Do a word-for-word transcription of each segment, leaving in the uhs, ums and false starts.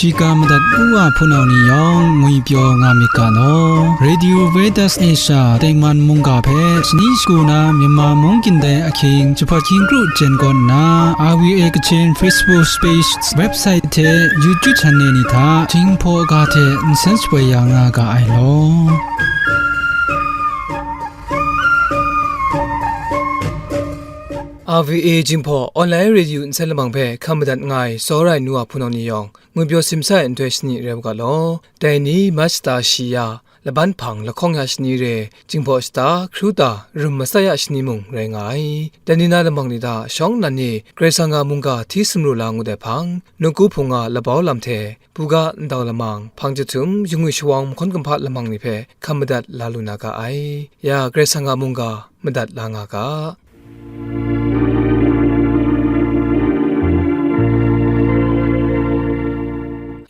Shiga madat u wa hpunau ni yawng ngwipyaw nga myit ga law. Radio Veritas Asia tengman mungga hpe shani shagu na Myanmar mung gindai ahkying jahpat hkying kru jen kaw nna, R V A Kachin Facebook page, website hte YouTube channel ni hta Jinghpaw ga hte nsen shapoi ya nga ga ai law. R V A Jinghpaw online radio nsen lamang hpe hkam madat nga ai tsawra ai nu wa hpunau ni yawng, ngwipyaw simsa ai nhtoi shani rai u ga law. Dai ni Mach shata shi ya, laban hpang lahkawng ya shani re, Jinghpaw shata hkru ta rum matsat ya shani mung rai nga ai. Dai ni na lamang ni hta shawng nnan ni Karai Kasang a mungga hti sumru la ngut ai hpang, nawku hpung a labau lam hte, buga ndau lamang, hpang jahtum, yungwi shawang mahkawn kumhpa lamang ni hpe hkam madat la lu na ga ai. Ya, Karai Kasang a mungga madat la nga ga.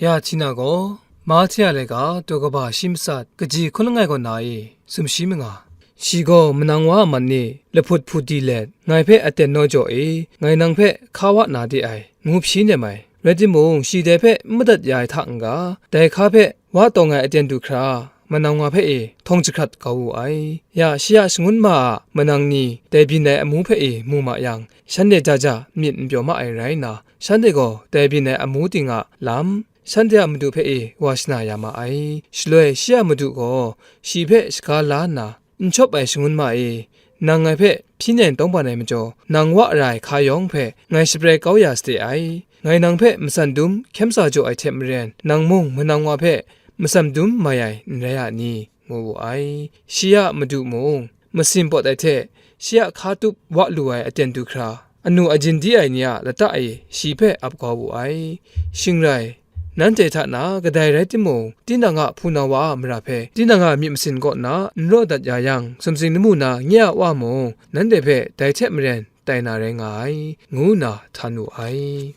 Ya Htina gaw, Mahtia laika, daw kaba shi matsat, kaji hkun langai kaw na e, sumshi manga. Shi gaw manang wa a man ni lahput hput di let, ngai hpe aten naw jaw e, ngai nang hpe hka wa na de ai, ngu hpyi nem ai. Rai timung, shi dai hpe n madat ya ai hta n-ga, dai hka hpe wa tawng ai aten du hkra, manang wa hpe e htawng jahkrat kau wu ai. Ya, shi a shangun ma a manang ni dai byin ai amu hpe e mu ma yang, shanhte ja ja myit n pyaw ma ai rai nna, shanhte gaw dai byin ai amu ting a lam, shanhte a madu hpe e wa shana ya ma ai. Shaloi shi a madu gaw shi hpe shaga la nna, n shawp ai shangun ma e, nang ngai hpe hpyi nen tawngban ai majaw, nang wa ra ai hka yawng hpe ngai shabrai kau ya sade ai. Ngai nang hpe matsan dum hkyen sa jaw ai hte maren, nang mung manang wa hpe matsan dum mai ai n rai a ni? Ngu wu ai. Shi a madu mung, masin pawt ai hte, shi a hka tup wa lu ai aten du hkra, anu ajin di ai ni a lata e shi hpe ap kau wu ai. Shing rai, nanhte hta na kadai rai timung, tinang a hpunau wa a mara hpe tinang a myit masin kaw na n raw dat ya yang, sumsing lamu na nye a Wa mung, nanhte hpe dai hte maren tai na rai nga ai, ngu nna htan wu ai.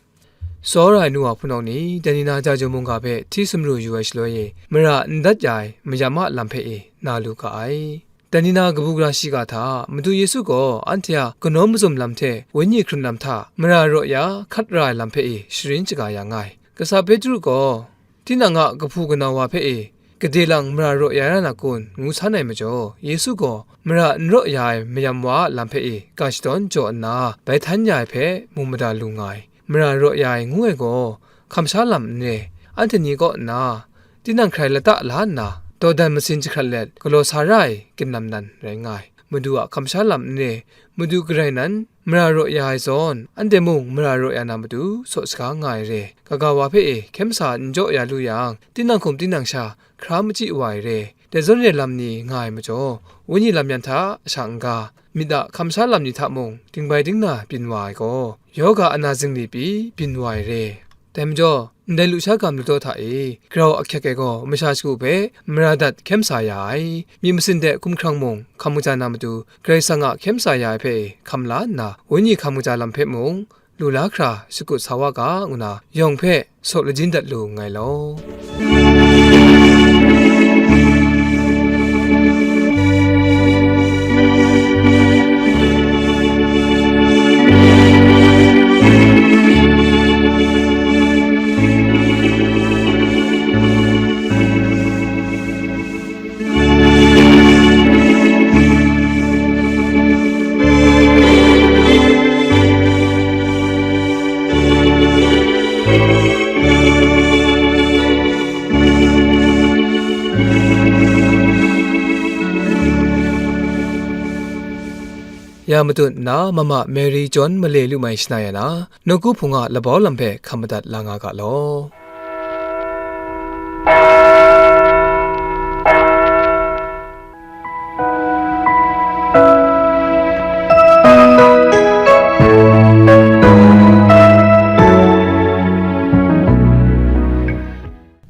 Tsawra ai nu wa hpunau ni, dai ni na ja jaw mungga hpe hti sumru yu ai shaloi e, mara n dat ya ai mayam a lam hpe e na lu ga ai. Dai ni na kabu gara shiga hta, Madu Yesu gaw anhte a kanawn mazum lam hte Wenyi hkrun lam hta mara raw ya hkat ra ai lam hpe e sharin shaga ya nga ai. Kasa Petru gaw, tinang a kahpu kanau wa hpe e, gade lang mara raw ya ra na kun, ngu san ai majaw, Yesu gaw mara n raw ya ai mayam wa a lam hpe e ga shadawn jaw nna, bai htan ya ai hpe mu mada lu nga ai. Mara raw ya ai ngu ai gaw, hkamsha lam n re, anhte ni kaw nna, tinang hkrai lata la nna, dawdan masin jahkrat let galaw sa ra ai ginlam nan rai nga ai. Madu a hkamsha lam n re, Madu garai nan, mara raw ya ai zawn, anhte mung mara raw ya na matu saw saga nga ai re, kaga wa hpe e hkyen sa n jaw ya lu yang, tinang hkum tinang sha hkra machyi wa ai re, dai zawn re lam ni nga ai majaw, Wenyi lam yan hta sha n-ga, myit a hkamsha lam ni hta mung dingbai dingna byin wa ai gaw, yoga ana zingli pyi byin wa ai re. Dai majaw, ndai lusha gam ladaw hta e grau ahkyek ai gaw masha shagu hpe mara dat hkyen sa ya ai, myit masin de hkumhkrang mung hkam kaja na matu, Karai Kasang a hkyen sa ya ai hpe hkam la nna, Wenyi hkam kaja lam hpe mung lu la hkra shakut sa wa ga, ngu na yawng hpe saw lajin dat lu nngai law. Ya matut nna, Mama Mary John male lu mai shana ya na, nawku hpung a labau lam hpe hkam madat la nga ga law.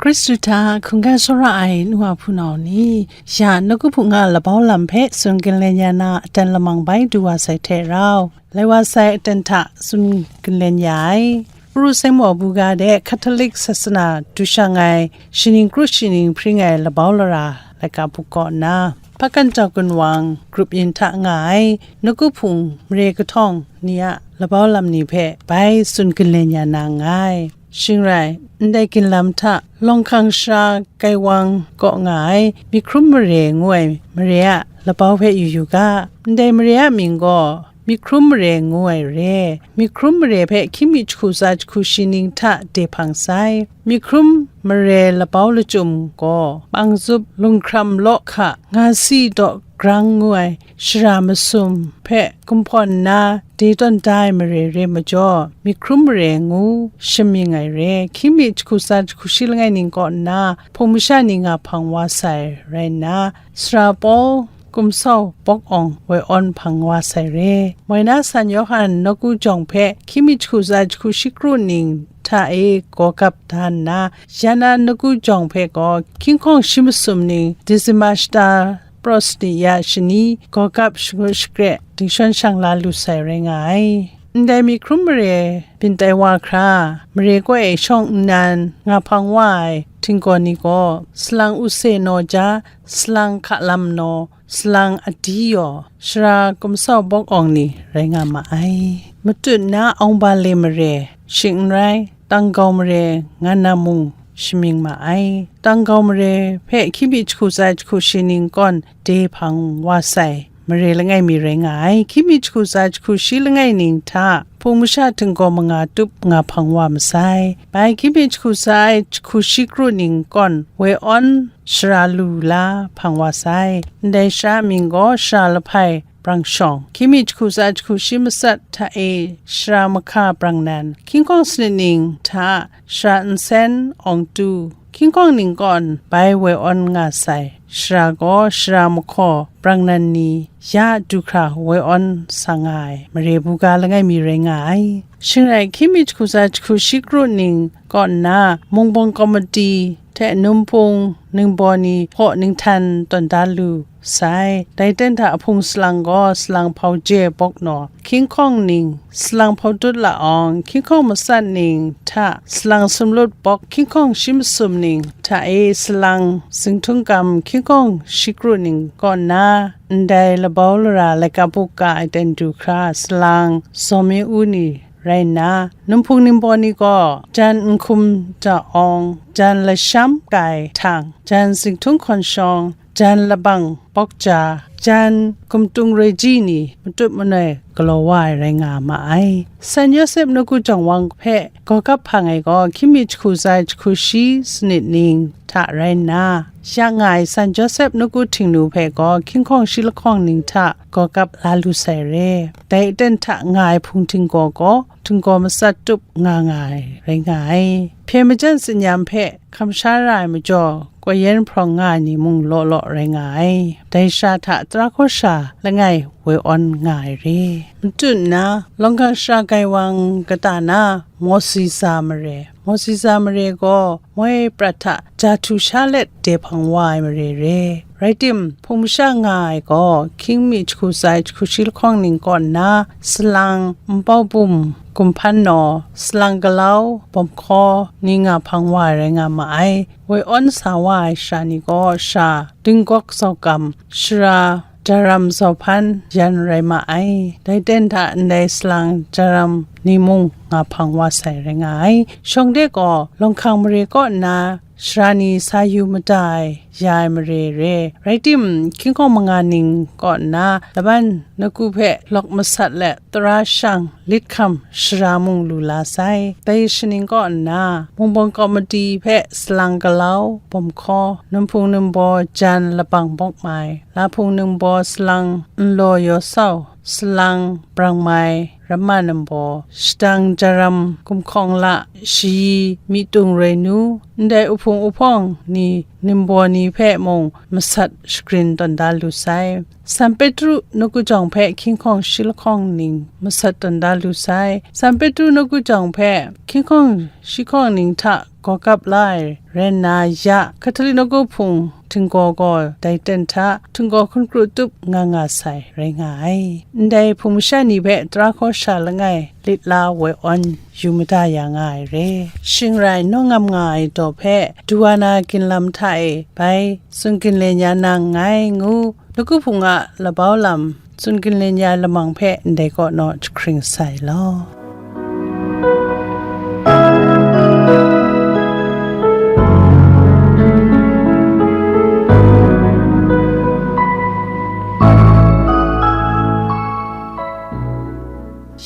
Hkristu hta hkungga tsawra ai nu wa hpunau ni, ya nawku hpung a labau lam hpe tsun ginlen ya na aten lamang bai du wa sai hte rau, lai wa sai aten hta tsun ginlen ya ai. Pru Sainmaw buga de Catholic sasana du shang ai, shaning kru shaning hpring ai labau lara laika bu kaw nna, Hpakan Tau Gun Wang grup yin hta nga ai nawku hpung mare kahtawng ni a labau lam ni hpe bai tsun ginlen ya na nngai. Shing rai, ndai ginlam hta, lawng hkang sara Gaiwang kaw nga ai, myit hkrum mare ngu ai mare a labau hpe yu yu ga. Ndai mare a mying gaw, myit hkrum mare ngu ai re. Myit hkrum mare hpe hkying mi jahku tsa jahku shi ning hta de hpang sai. Myit hkrum mare labau lachyum gaw, Mangzup, Lunghkram, Lawhka, Ngasi daw Grang ngu ai shara masum hpe gumhpawn nna de tawn da ai mare re majaw, myit hkrum mare ngu shamying ai re. Hkying mi jahku tsa jahku shi langai ning kaw nna, hpung masha ni nga hpang wa sai rai nna, sara Paul, Gumsau Bawk Awng woi awn hpang wa sai re. Moi na San Yawhan nawku jawng hpe hkying mi jahku tsa jahku shi kru ning hta e gaw gap da nna, ya na nawku jawng hpe gaw hkying hkawng shi masum ning Disima shata, Pros ni ya shani gaw gap shangut shakre dingshawn shang la lu sai rai nga ai. Ndai myit hkrum mare byin tai wa hkra, mare kaw e shawng nnan nga hpang wa ai htinggaw ni gaw, salang Use naw ja, salang Hkalam naw, salang Adi yaw, sara Gumsau Bawk Awng ni rai nga ma ai. Matut na Aung Bale mare, shing n rai, Tanggau mare, Ngan Na mung shamying ma ai. Tanggau mare hpe hkying mi jahku tsa jahku shi ning kawn de hpang wa sai mare langai mi rai nga ai. Hkying mi jahku tsa jahku shi langai ning hta hpung masha htinggaw manga tup nga hpang wa masai. Bai hkying mi jahku tsa ai jahku shi kru ning kawn woi awn shara lu la hpang wa sai. Ndai shara mying gaw shara lahpai brang shawng, hkying mi jahku tsa jahku shi matsat hta e shara mahka brang nan, hkying hkawng sanit ning hta shara nsen awng tu, hkying hkawng ning kawn bai woi awn nga sai. Shara gaw shara mahkaw brang nan ni ya du hkra woi awn sa nga ai mare buga langai mi rai nga ai. Shing rai, hkying mi jahku tsa jahku shi kru ning kaw nna, mungbawng kawmati hte numphung ningbaw ni hpaw ninghtan tawn da lu sai. Dai ten hta hpung salang gaw salang Hpauje Bawk naw, hkying hkawng ning salang Hpautut La Awng, hkying hkawng matsat ning hta salang Sumlut Bawk, hkying hkawng shi masum ning hta e salang Zinghtung Kam, hkying hkawng shi kru ning kaw nna, ndai labau lara laika buka ai ten du hkra salang Zawmi U ni rai nna, numphung ningbaw ni gaw, jan Nhkum Da Awng, jan Lasham Kai Htang, jan Zinghtung Hkawn Shawng, jan Labang Bawk Ja, jan Gumtung Roi Ji ni matut manoi galaw wa ai rai nga ma ai. San Yawsep nawku jawng wang hpe gaw gap hpang ai gaw, hkying mi jahku tsa jahku shi sanit ning hta rai nna, ya nga ai San Yawsep nawku htingnu hpe gaw hkying hkawng shi lahkawng ning hta gaw gap la lu sai re. Dai aten hta nga ai hpung htinggaw gaw, htinggaw matsat tup nga nga ai rai nga ai. Hpyen majan tsin-yam hpe hkam sha ra ai majaw, koi yen hprawng nga ai ni mung law law rai nga ai. Dai sha hta tara hkaw sha langai woi awn nga ai re. Matut nna, lawng hkang sara Gaiwang kata na Mawsi Za mare. Mawsi Za mare gaw moi prat hta ja htu sha let de hpang wa ai mare re. Rai tim, hpung masha nga ai gaw, hkying mi jahku tsa jahku shi lahkawng ning kaw nna, salang Npau Bum Gumhpan naw, salang Galau Bawm Hkaw ni nga hpang wa ai rai nga ma ai. Woi awn sa wa ai sara ni gaw, sara Dinggawk Zau Kam, sara Jaram Zau Hpan yan rai ma ai. Dai ten hta ndai salang Jaram ni mung nga hpang wa sai rai nga ai. Shawng de gaw, lawng hkang mare kaw nna, sara ni sa yu mada ai ya ai mare re. Rai tim, hkying hkawng manga ning kaw nna, laban nawku hpe lawk masat let, tara shang lit hkam sara mung lu la sai. Dai shaning kaw nna, mungbawng kawmati hpe salang Galau Bawm Hkaw, numphung numbaw jan Labang Bawk Mai, lahpung numbaw salang Nlaw Yaw Sau, salang Brang Mai, Ramma Numbaw, shadang Jaram Gumhkawng La, shayi Myitdung Roi Nu, ndai uhpung uhpawng ni Numbaw ni hpe mung masat shagrin tawn da lu sai. San Petru nawku jawng hpe hkying hkawng shi lahkawng ning masat tawn da lu sai. San Petru nawku jawng hpe hkying hkawng shi hkawng ning hta gaw gap la ai rai nna, ya Hkatolika nawku hpung htinggaw gaw dai ten hta htinggaw hkun kru tup nga nga sai rai nga ai. Ndai hpung masha ni hpe tara hkaw sha langai lit la woi awn yu mada ya nga ai re. Shing rai, nawng ngam nga ai daw hpe, Duwana ginlam hta e bai tsun ginlen ya na nngai ngu, Nawku Hpung a labau lam tsun ginlen ya ai lamang hpe ndai kaw naw jahkring sai law.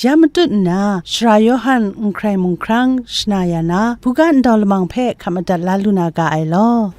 Ya matut nna, Sara Yawhan n hkrai mung hkrang shana ya na, buga ndau lamang hpe hkap madat la lu na ga ai law.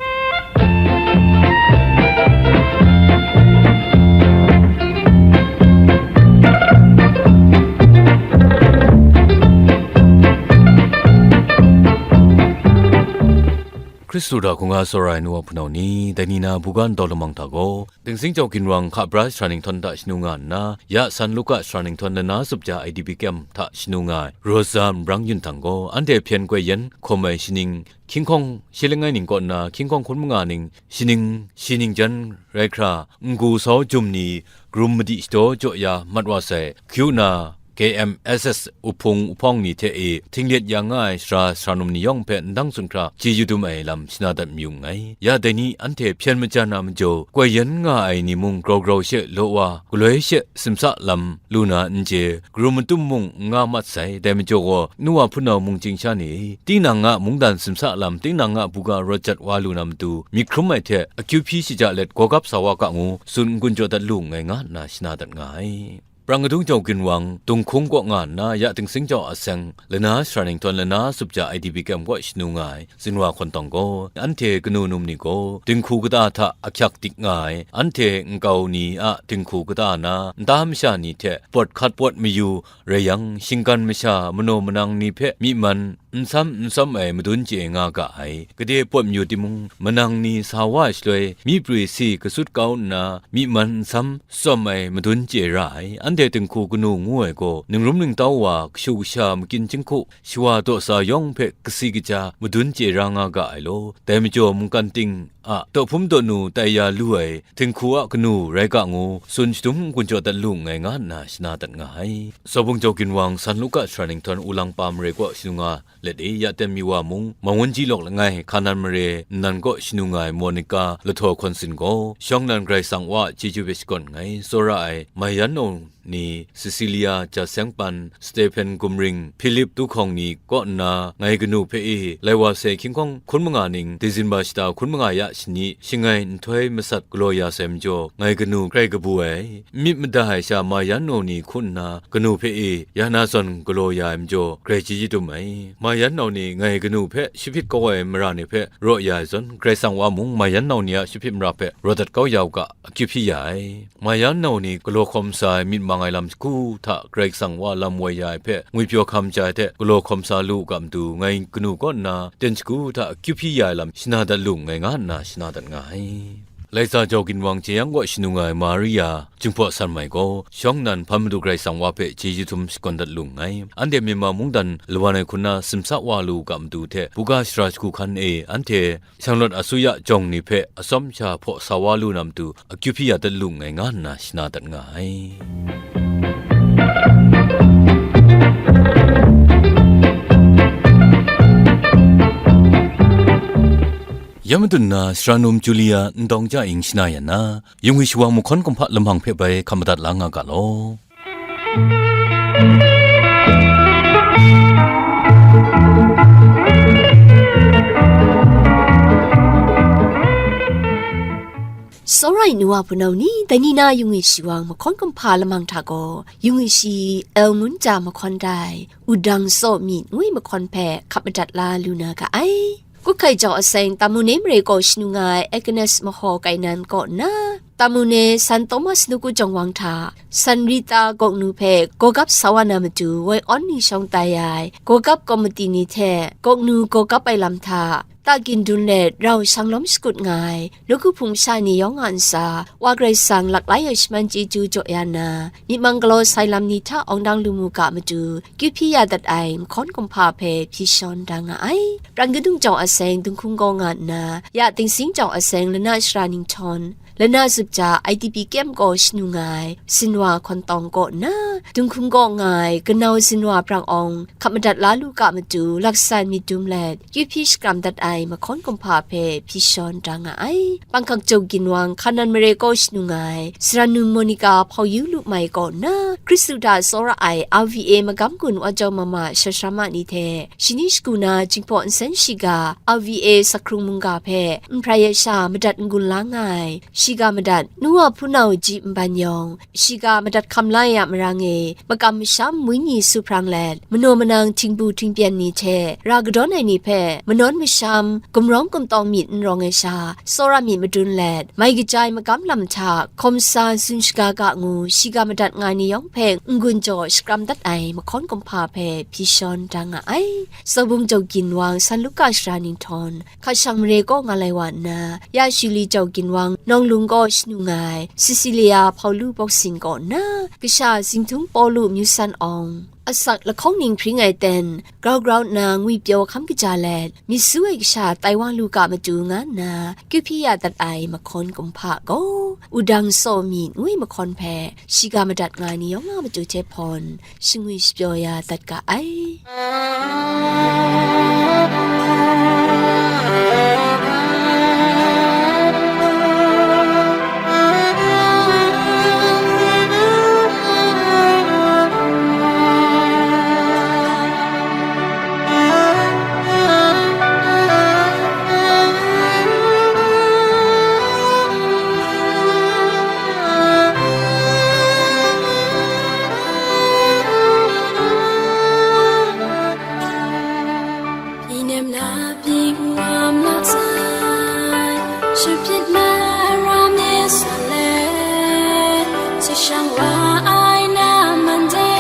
Hkristu hta hkungga tsawra ai nu wa hpunau ni, dai ni na buga ndau lamang hta gaw, Dingsing Jau Ginwang hka bra shara ninghtawng hta shanu nga nna, ya San Luka shara ninghtawng lana tsupja Ai Di Bi Kyem hta shanu nga ai, Rosa Nbrang Yun Htang gaw, anhte hpyen koi yan hkawm ai shaning, hkying hkawng shi langai ning kaw nna, hkying hkawng hkun manga ning, shaning, shi ning jan rai hkra, n-gu sau jum ni, karum madi shadaw jaw ya mat wa sai, hkyu na, K M S S uhpung uhpawng ni hte e, htinglet ya nga ai sara sara num ni yawng hpe ndang tsun hkra, chyeju dum ai lam shana dat mayu nngai. Ya dai ni anhte hpyen majan a majaw, koi yan nga ai ni mung grau grau she law wa, galoi she simsa lam lu na n chye, karum matum mung n nga mat sai, dai majaw gaw, nu wa hpunau mungchying sha ni, tinang a mungdan simsa lam, tinang a buga rawt jat wa lu na matu, myit hkrum ai hte akyu hpyi shaja let gawgap sa wa ga ngu, tsun n-gun jaw dat lu nngai nga nna shana dat nga ai. Prang kadung jau ginwang, Dunghkung kaw nga nna, ya Dingsing jau aseng, lana shara ninghtawng lana tsupja Ai Di Bi Kyem kaw shanu nga ai, Zinwa Hkawn Tawng gaw, anhte kanu num ni gaw, dinghku kata hta ahkyak dik nga ai, anhte nkau ni a dinghku kata na, nta masha ni hte pawt hkat pawt mayu rai yang, shinggan masha manaw manang ni hpe myi man, n sam n sawm ai madun chye nga ga ai. Gade pawt mayu timung, manang ni sa wa ai shaloi, myi prwi si kasut kau nna, myi man n sam sawm ai madun chye ra ai. Anhte dinghku kanu ngu ai gaw, ningrum ningtau wa, kashu kasha, makyin jinghku, shawa daw sa yawng hpe kasi kaja madun chye ra nga ga ai law. Dai majaw mungkan ting a daw hpum daw nu tai ya lu ai dinghku a kanu rai ga ngu, tsun shadum n-gun jaw dat lu nngai nga nna shana dat nga ai. Sawbung jau ginwang, San Luka shara ninghtawng, Ulang pa mare kaw shanu nga let e, ya tem mi wa mung, Mawun ji lawk langai, Hkanan mare nnan kaw shanu nga ai Monica Lahtaw Hkawn Sin gaw, shawng nan Karai Kasang wa a chyeju hpe shakawn nngai, tsawra ai, Mayan Naw ni, Cecilia Ja Seng Pan, Stephen Gumring, Philip Tuhkawng ni kaw nna, ngai kanu hpe e, lai wa sai hkying hkawng hkun manga ning, Disemba shata hkun manga ya shani, shangai nhtoi masat galaw ya sai majaw, ngai kanu grai kabu ai, myit mada ai sha Mayan Naw ni hku nna, kanu hpe e, ya na zawn galaw ya ai majaw, grai chyeju dum ai. Mayan Naw ni ngai kanu hpe shahpit kau ai mara ni hpe raw ya ai zawn, Karai Kasang wa mung Mayan Naw ni a shahpit mara hpe raw dat kau ya u ga, akyu hpyi ya ai. Mayan Naw ni galaw hkawm sa ai myit mang ai lam shagu hta Karai Kasang wa lam woi ya ai hpe ngwipyaw hkam ja ai hte galaw hkawm sa lu u ga matu, ngai kanu kaw nna ten shagu hta akyu hpyi ya ai lam shana dat lu nngai nga nna shana dat nga ai. Laisa jau ginwang jeyang kaw shanu nga ai Maria Jinghpaw San Mai gaw, shawng nan hpan Madu Karai Kasang wa hpe chyeju htum shakawn dat lu nngai. Anhte Myanmar mungdan lawan ai hku na simsa wa lu u ga matu hte, buga shara shagu hkan e anhte Shanglawt asuya jawng ni hpe atsawm sha hpaw sa wa lu na matu, akyu hpyi ya dat lu nngai nga nna shana dat nga ai. Ya madun na, Sara num Julia Ndawng Ja Ing shana ya na, Yung wi shawang mahkawn kumhpa lamang hpe bai hkam madat la nga ga law. Tsawra ai nu wa hpunau ni, dai ni na Yung wi shawang mahkawn kumhpa lamang hta gaw, Yung wi shi L Ngun Ja mahkawn dai, Wudang Tsaw Myi ngu ai mahkawn hpe hkap madat la lu na ga ai. Kuhkai jau aseng, Tamune mare kaw shanu nga ai Agnes Mahaw Kainan kaw nna, Tamune San Thomas Nawku Jawng Wang hta, San Rita Gawknu hpe gawgap sa wa na matu, woi awn ni shawng tai ai, gawgap komiti ni hte Gawknu gawgap ai lam hta, takyin dun let rau shang lawm shakut nga ai, nawku hpung masha ni yawng a ntsa, Wa Karai Kasang laklai ai shaman chyeju jaw ya na, myi mang galaw sai lam ni hta awng dang lu mu ga matu, kyu hpyi ya dat ai mahkawn kumhpa hpe hpyi shawn da nga ai. Pran kadung jau aseng, Dunghkung kaw nga nna, ya Dingsing jau aseng, lana shara ninghtawng, lana zupja, I D P camp kaw shanu nga ai, Sinwa Hkawn Tawng kaw nna, Dunghkung kaw nga ai, Ganau Sinwa Brang Awng, hkap madat la lu ga matu, laksan myit dum let, kyu hpyi shakram dat ai. ai mahkawn kumhpa hpe hpyi shawn da nga ai. Panghkak Jau Ginwang, Hkanan mare kaw shanung ai Saranun Monica Hpau Yu Lu Mai kaw nna, Hkristu hta tsawra ai R V A magam gun wa jau mama shashram a ni hte, shani shagu na Jinghpaw Nsen shiga R V A Sakhkrung mungga hpe nhprai ai sha madat n-gun la nga ai, shiga madat Nu Wa Hpunau Ji Nban yawng, shiga madat hkam la ai a marang e, makam masham wenyi su hprang let, manaw manang htingbu htingpyen ni hte ra kadawn ai ni hpe manawn masham, gumrawng gumtawng myit n rawng ai sha, tsawra myit madun let, mai kaja ai magam lam hta hkawm sa tsun shaga ga ngu, shiga madat nga ai ni yawng hpe n-gun jaw shakram dat ai mahkawn kumhpa hpe hpyi shawn da nga ai. Saubung Jau Ginwang, San Luka Sara Ninghtawn, Hkashang mare kaw nga lai wa nna, Ya Shuli Jau Ginwang, Nawng Lung kaw shanung ai Cecilia Hpau Lu Bawksin kaw nna, kasha Zingtung Pawlu Myu San Awng, asak lahkawng ning hpring ai ten, grau grau nna ngwipyaw hkam kaja let, myit su ai kasha tai wa lu ga matu nga nna, kyu hpyi ya dat ai mahkawn kumhpa gaw, Wudang Saw Myit ngu ai mahkawn hpe shiga madat nga ai ni yawng a matu hte hpawn, shingwi shapyaw ya dat ga ai. Inem na pyi ngam na sai, shapyit mara me sa le, si shang wa ai na man de,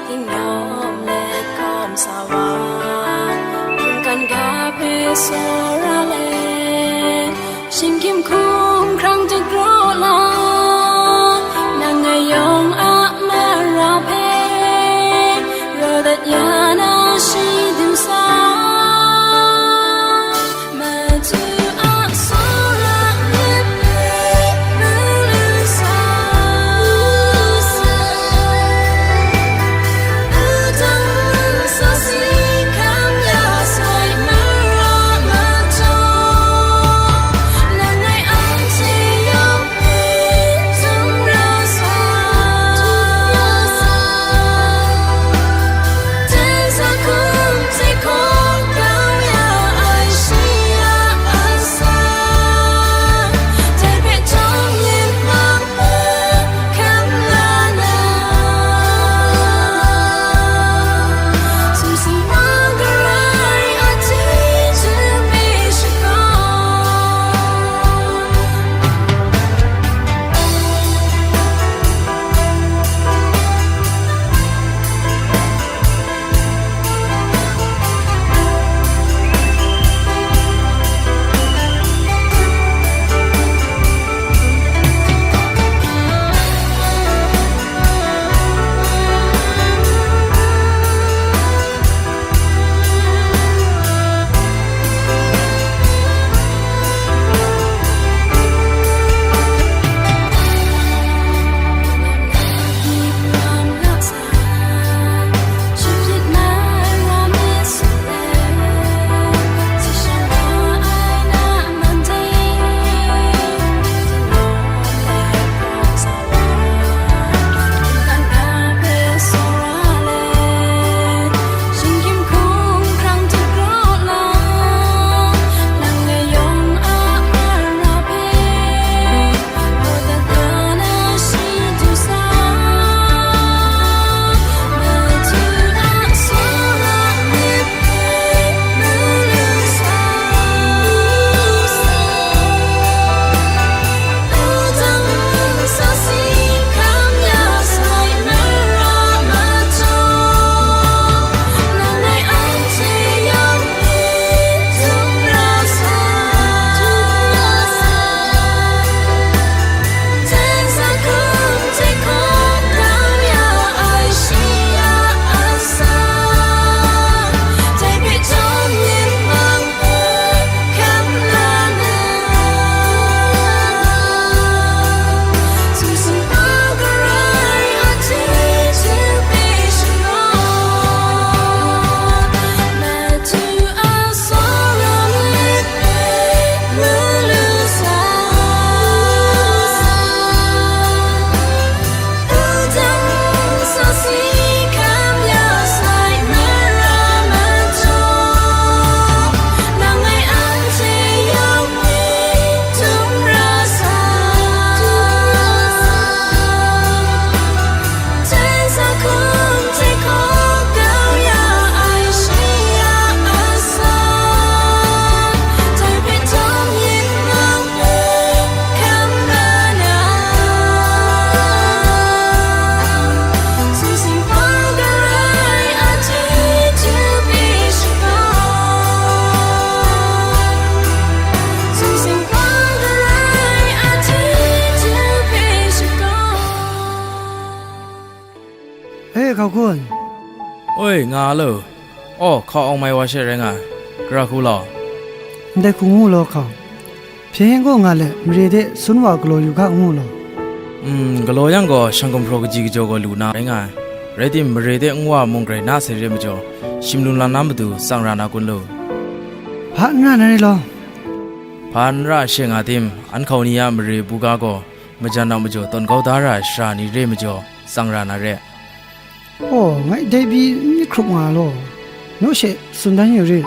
tingyawm let kawm sa wa, hpungkan ga hpe tsawra le, shinggyim hkum hkrang dagraw la, nang ngai yawng a mara hpe, raw dat ya na shi du sa. Madu a tsawra let hpe, mu lu sa. Wudang sa si hkam ya sai mara majaw, nang ngai a Hkau kun. Oi, nga lo. Aw, hkau awng mai wa she rai nga ai. Gara hku law. Ndai hku ngu law hkau. Hpyen gaw nga let, mare de sun wa galaw yu ga ngu law. Mm, galaw yang gaw, shang gumhpraw kaji kajaw gaw lu na rai nga ai. Rai tim, mare de nwa mung grai na sai re majaw, shim lum lam na matu tsang ra na kun lo. Hpa n ra na re law. Hpa n ra she nga tim, an hkau ni a mare buga gaw, majan a majaw tawn kau da ra ai sara ni re majaw, tsang ra na re. Aw, ngai dai pyi n myit hkrup nga law, naw she tsun dan yu rit.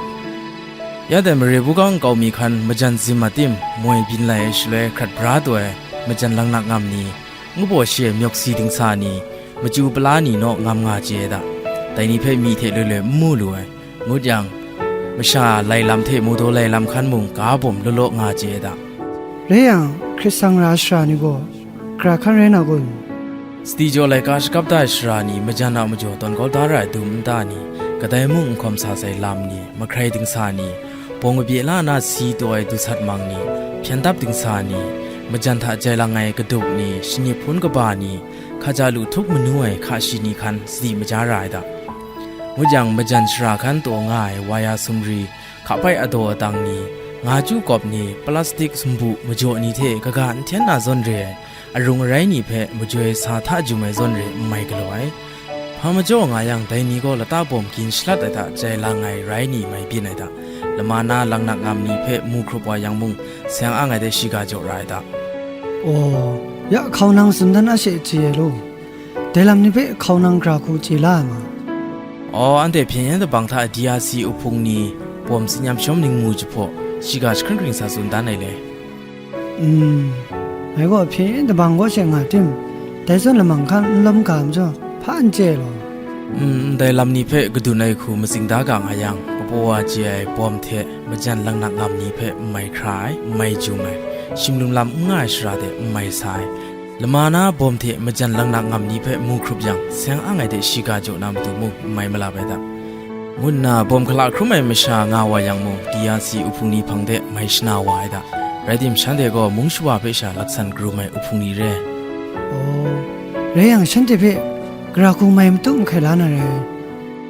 Ya dai mare buga nkau mi hkan majan zim a tim moi byin lai ai shaloi hkrat bra taw ai majan langnak ngam ni, ngu baw shi ai myawk si dingsa ni, machyu pala ni naw ngam nga chye ai da. Dai ni hpe myi hte loi loi n mu lu ai. Ngut yang, masha lai lam hte mawdaw lai lam hkan mung ga bawm law law nga chye ai da. Rai yang, hkrit sang ra ai sara ni gaw, gara hkan rai na kun? Sadi jaw laika shakap da ai sara ni majan a majaw tawn kau da ra ai dum nta ni, kadai mung n hkawm sa sai lam ni, mahkrai dingsa ni, bawng kabye la na si taw ai du sat mang ni, hpyen dap dingsa ni, majan hta jai lang ai kadup ni, shanip hpun kaba ni, hkaja lu htup manu ai hka shi ni hkan sadi maja ra ai da. Ngut yang, majan shara hkan taw nga ai waya sumri, hkapai adaw adang ni, nga chyu kawp ni, plastik sumbu majaw ni hte kaga n hten na zawn re ai, arung arai ni hpe majoi sa hta jum ai zawn re n mai galaw ai. Hpa majaw nga yang, dai ni gaw lata bawm gin shalat ai hta jai lang ai rai ni mai byin ai da. Lama na langnak ngam ni hpe mu hkrup wa yang mung, seng ang ai de shiga jaw ra ai da. Aw, ya hkau nang tsun dan a she chye ai law. Dai lam ni hpe hkau nang gara hku chye la ai ma? Aw, anhte hpyen yen dabang hta D R C uhpung ni bawm tsin yam shawm ningmu jahpaw, shiga jahkring hkring sa tsun dan ai le. Mm, ngai gaw hpyen yen dabang kaw she nga tim, dai zawn lamang hkan n lawm ga majaw, hpa n chye ai law. Mm, ndai lam ni hpe kadun ai hku matsing da ga nga yang, kapaw wa chye ai bawm hte majan langnak ngam ni hpe n mai hkra ai, n mai jum ai, shim lum lam n nga ai shara de n mai sa ai, lama na bawm hte majan langnak ngam ni hpe mu hkrup yang, seng ang ai de shiga jaw na matu mung n mai malap ai da, ngu nna bawm hkala hkrum ai masha nga wa yang mung, D R C uhpung ni hpang de mai shana wa ai da. Rai tim, shanhte gaw mung shawa hpe sha laksan karum ai uhpung ni re. Aw, rai yang, shanhte hpe gara hku mai matup mahkai la na rai.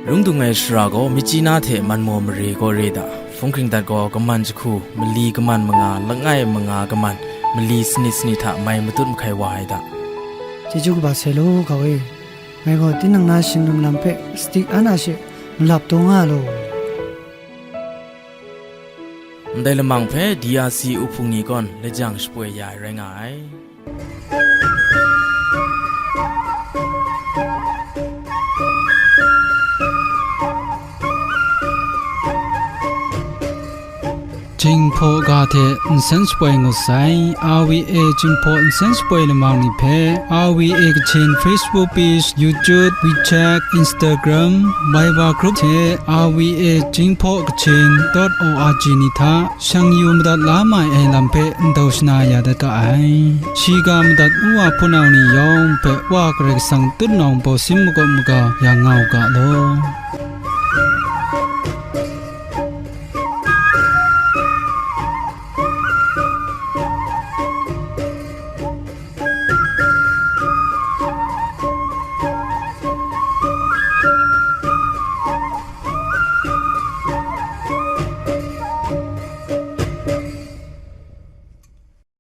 Rung dung ai shara gaw, Myitkyina hte Manmaw mare gaw re da. Hpung hkring dat gaw, kaman jahku, mali kaman manga, langai manga kaman, mali sanit sanit hta mai matut mahkai wa ai da. Chyeju kaba sai law, hkau e. Ngai gaw tinang na shing lum lam hpe sadi an a she malap taw nga law. Ndai lamang hpe D R C uhpung ni gaw lajang shapoi ya ai rai nga ai. Jinghpaw ga hte nsen shapoi ngut sai. R V A Jinghpaw nsen shapoi lamang ni hpe, R V A Kachin Facebook page, YouTube, WeChat, Instagram, Viber group hte R V A Jinghpaw Kachin dot O R G ni hta shang yu madat la mai ai lam hpe ndau shana ya dat ga ai. Shiga madat nwa hpunau ni yawng hpe Wa Karai Kasang tutnawng bawsin makawp maga yang nga u ga law.